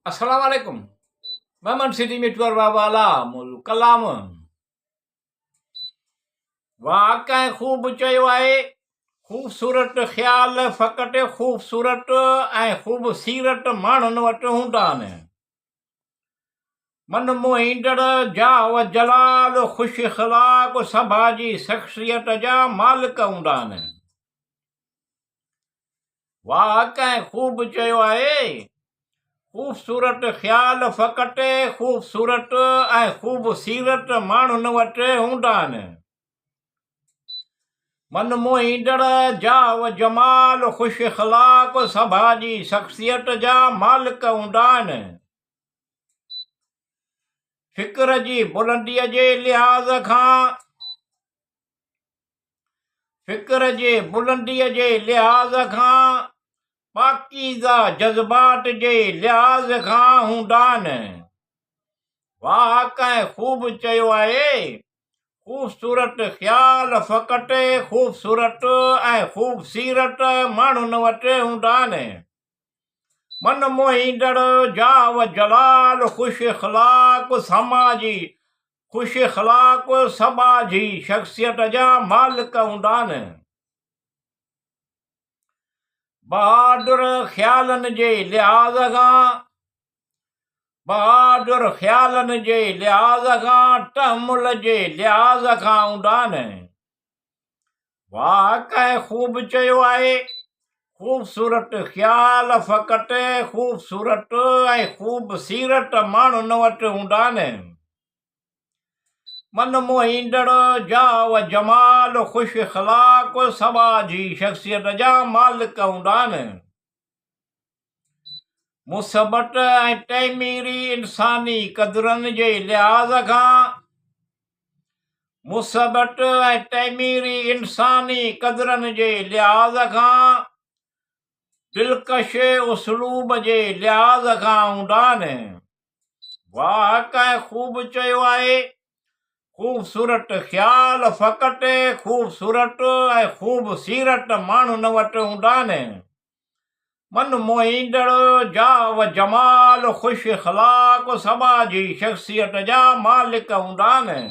السلام عليڪم مهمان سٽي ۾ ٽوئر والا موضوع ڪلام واهه ڪنهن خوب چيو آهي خوبصورت خيال فقط خوبصورت ۽ خوب سيرت ماڻهن وٽ هوندا آهن من موهيندڙ جاه و جلال خوش اخلاق سڀا جي شخصيت جا مالڪ هوندا آهن واهه ڪنهن خوب چيو آهي، خوبصورت خيال فقط خوبصورت ۽ خوب سيرت ماڻهن وٽ هوندا آهن. من موهيندڙ جاه و جمال خوش اخلاق سڀا جي شخصيت جا مالڪ هوندا آهن. فڪر جي بلنديء جي لحاظ کان فڪر جي بلنديء جي لحاظ کان پاڪيزه جذبات جي لحاظ کان هوندا آهن. واهه ڪنهن خوب چيو آهي، خوبصورت خيال فقط خوبصورت ۽ خوب سيرت ماڻهن وٽ هوندا آهن. من موهيندڙ جاه و جلال خوش اخلاق سماجي خوش اخلاق سٻاجهي شخصيت جا مالڪ هوندا آهن. بهادر خيالن جي لحاظ کان بهادر خيالن جي لحاظ کان تحمل جي لحاظ کان هوندا آهن. واهه ڪنهن خوب چيو آهي، خوبصورت خيال فقط خوبصورت ۽ خوب سيرت ماڻهن وٽ هوندا آهن. من موهيندڙ جاه و جمال خوش اخلاق سٻاجهي شخصيت جا مالڪ هوندا آهن. مثبت ۽ تعميري انساني قدرن جي لحاظ کان مثبت ۽ تعميري انساني قدرن جي لحاظ کان دلڪش اسلوب جي لحاظ کان هوندا آهن. واهه ڪنهن خوب چيو آهي، خوبصورت خيال فقط خوبصورت ۽ خوب سيرت ماڻهن وٽ هوندا آهن. من موهيندڙ جاه و جمال خوش اخلاق سٻاجهي شخصيت جا مالڪ هوندا آهن.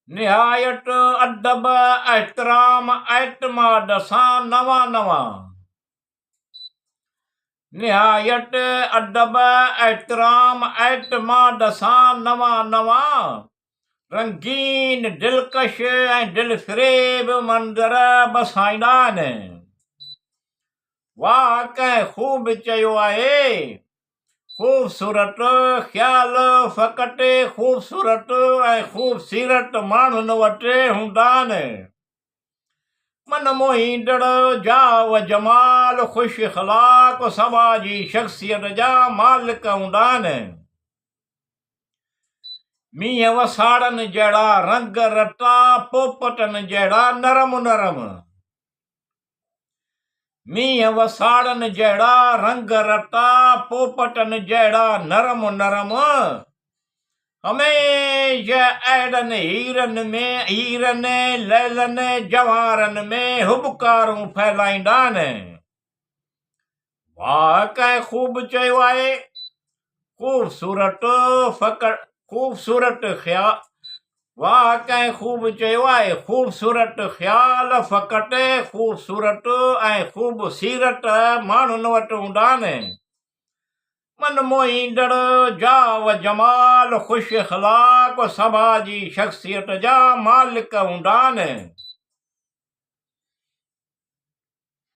نهايت ادب، احترام، اعتماد سان نوان نوان. نهايت ادب، احترام، اعتماد سان نوان نوان رنگين، دلڪش ۽ دلفريب منظر بسائيندا آهن. واهه ڪنهن خوب چيو آهي، خوبصورت خيال فقط خوبصورت ۽ خوب سيرت ماڻهن وٽ هوندا آهن. من موهيندڙ جاه و جمال خوش اخلاق سٻاجهي شخصيت جا مالڪ هوندا آهن. مينهن وساڙن جهڙا رنگ رتا پوپٽن جهڙا نرم نرم. مينهن وساڙن جهڙا رنگ رتا پوپٽن جهڙا نرم نرم. هميشه اهڙن هيرن ۾ هيرن لعلن جواهرن ۾ هٻڪارون ڦهلائيندا آهن. واهه ڪنهن خوب چيو آهي، خوبصورت فقط خوبصورت خيال واهه ڪنهن خوب چيو آهي، خوبصورت خيال فقط خوبصورت ۽ خوب سيرت ماڻهن وٽ هوندا آهن. من موهيندڙ جاه و جمال خوش اخلاق سڀاء جي شخصيت جا مالڪ هوندا آهن.